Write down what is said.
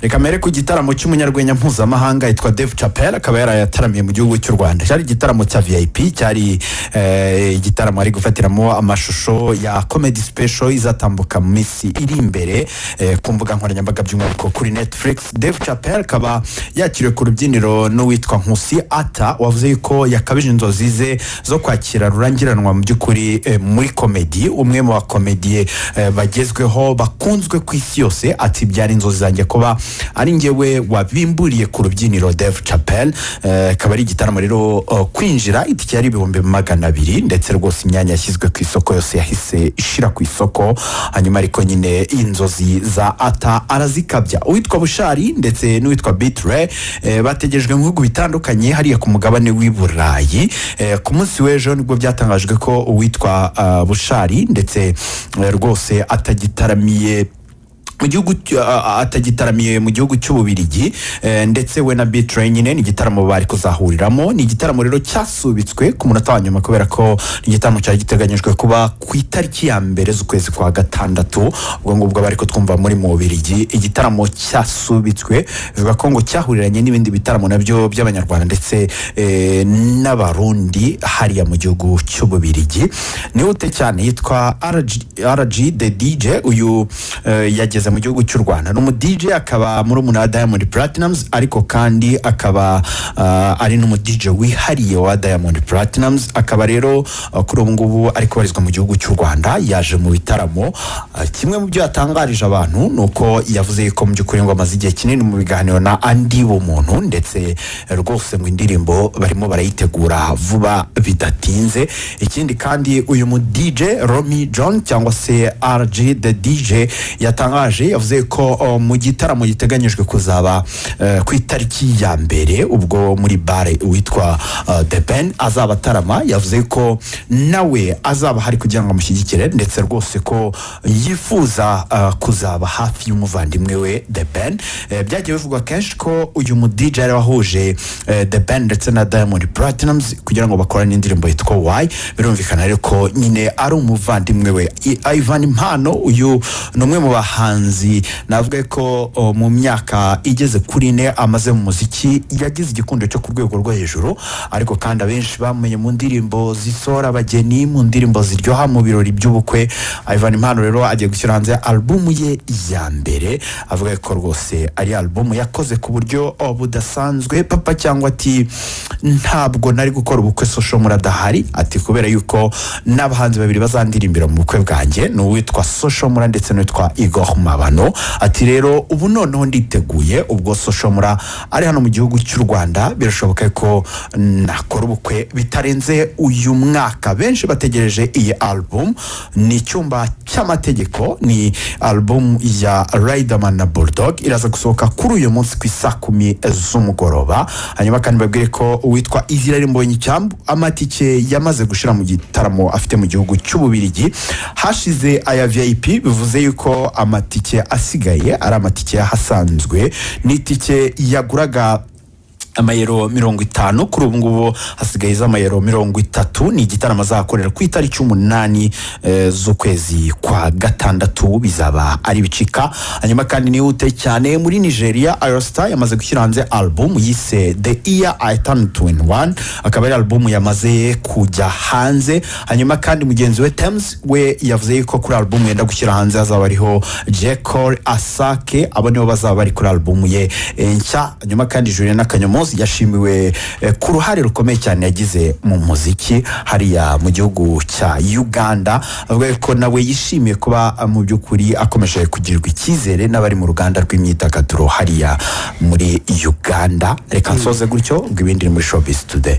Reka mbere ku gitaramo cy'umunyarwenya mpuzamahanga yitwa Dave Chappelle, akaba yarayataramiye mu gihugu cy'u Rwanda. Cyari igitaramo cya VIP, cyari igitaramo ari gufatiramo amashusho ya comedy special izatambuka mu minsi iri imbere ku mbuga nkoranyambaga, by'umwihariko kuri Netflix. Dave Chappelle akaba yakiriwe ku rubyiniro n'uwitwa Nkusi Arthur, wavuze yuko yakabije inzozi ze zo kwakira rurangiranwa mu by'ukuri muri comedy, umwe mu bakomediye bagezweho bakunzwe ku isi yose. Ati: "Byari inzozi zanjye kuba ari njyewe wabimburiye ku rubyiniro Dave Chappelle." Akaba ari igitaramo rero kwinjira itike yari 200,000, ndetse rwose imyanya yashyizwe ku isoko yose yahise ishira ku isoko. Hanyuma ariko nyine inzozi za Arthur arazikabya. Uwitwa Bushali ndetse n'uwitwa B-Threy bategerejwe mu bihugu bitandukanye hariya ku mugabane w'i Burayi. Ku munsi w'ejo nibwo byatangajwe ko uwitwa Bushali ndetse rwose atagitaramiye mu gihugu cy'Ububirigi, ndetse we na B-Threy nyine ni igitaramo bari kuzahuriramo. Ni igitaramo rero cyasubitswe ku munota wa nyuma, kubera ko ni igitaramo cyari giteganyijwe kuba ku itariki ya 1 z'ukwezi kwa gatandatu. Ubwo ngubwo bari kutwumva muri mu Bubirigi, igitaramo cyasubitswe, bivuga ko ngo cyahuriranye n'ibindi bitaramo nabyo by'Abanyarwanda ndetse n'Abarundi hariya mu gihugu cy'Ububirigi. Nihute cyane, yitwa RG, RG the DJ. Uyu yageze mu gihugu cy'u Rwanda, ni umu DJ, akaba murumuna wa Diamond Platnumz, ariko kandi akaba ari n'umu DJ wihariye wa Diamond Platnumz. Akaba rero kuri ubu ngubu ari kubarizwa mu gihugu cy'u Rwanda, yaje mu bitaramo. Kimwe mu byo yatangarije abantu ni uko yavuze ko mu by'ukuri ngo amaze igihe kinini mu biganiro na Andy Bumuntu, ndetse rwose ngo indirimbo barimo barayitegura vuba bidatinze. Ikindi kandi uyu mu DJ Romy John cyangwa se RG the DJ yatangaje, yavuze ko mu gitaramo giteganyijwe kuzaba ku itariki ya 1, ubwo muri bare witwa The Ben azaba atarama, yavuze ko nawe azaba ahari kugira ngo amushyigikire, ndetse rwose ko yifuza kuzaba hafi y'umuvandimwe we The Ben. Byagiye bivugwa kenshi ko uyu mu DJ yari wahuje The Ben ndetse na Diamond Platnumz kugira ngo bakorane indirimbo yitwa Why. Birumvikana rero ko nyine ari umuvandimwe we. Ivan Impano, uyu ni umwe mu bahanzi navuga ko mu myaka igeze kuri 4 amaze mu muziki yagize igikundiro cyo ku rwego rwo hejuru, ariko kandi abenshi bamenye mu ndirimbo zisohora abageni, mu ndirimbo ziryoha mu birori by'ubukwe. Ivan Impano rero agiye gushyira hanze alubumu ye ya mbere, avuga ko rwose ari alubumu yakoze ku buryo budasanzwe. Papa cyangwa ati: "Ntabwo nari gukora ubukwe Social Mula adahari." Ati: "Kubera yuko n'abahanzi babiri bazandirimbira mu bukwe bwanjye ni uwitwa Social Mula ndetse n'uwitwa Igor Mabano." Ati: "Rero ubu noneho nditeguye, ubwo Social Mula ari hano mu gihugu cy'u Rwanda, birashoboka ko nakora ubukwe bitarenze uyu mwaka." Benshi bategereje iyi album. Ni Icyumba cy'Amategeko, ni album ya Riderman na Bulldog, iraza gusohoka kuri uyu munsi ku isaa 10 z'umugoroba. Hanyuma kandi babwire ko uwitwa Israel Mbonyicyambu amatike yamaze gushyira mu gitaramo afite mu gihugu cy'Ububirigi, hashize aya VIP, bivuze yuko amatike asigaye ari amatike y'ahasanzwe. Ni itike yaguraga amayero 50, kuri ubu ngubu hasigaye iz'amayero 30. Ni igitaramo azakorera ku itariki 8 z'ukwezi kwa gatandatu, bizaba ari ibicika. Hanyuma kandi nihute cyane, muri Nigeria Ayra Starr yamaze gushyira hanze album yise The Year I Turned 21, akaba ari album yamaze kujya hanze. Hanyuma kandi mugenzi we Tems we yavuze yuko kuri album yenda gushyira hanze hazaba hariho J Cole, Asake, abo nibo bazaba bari kuri album ye nshya. Hanyuma kandi Juliana Kanyomozi yashimiwe ku ruhare rukomeye cyane yagize mu muziki hariya mu gihugu cya Uganda, avuga ko nawe yishimiye kuba mu by'ukuri akomeje kugirirwa icyizere n'abari mu ruganda rw'imyidagaduro hariya muri Uganda. Reka nsoze gutyo ngo ibindi ni muri Showbiz Today.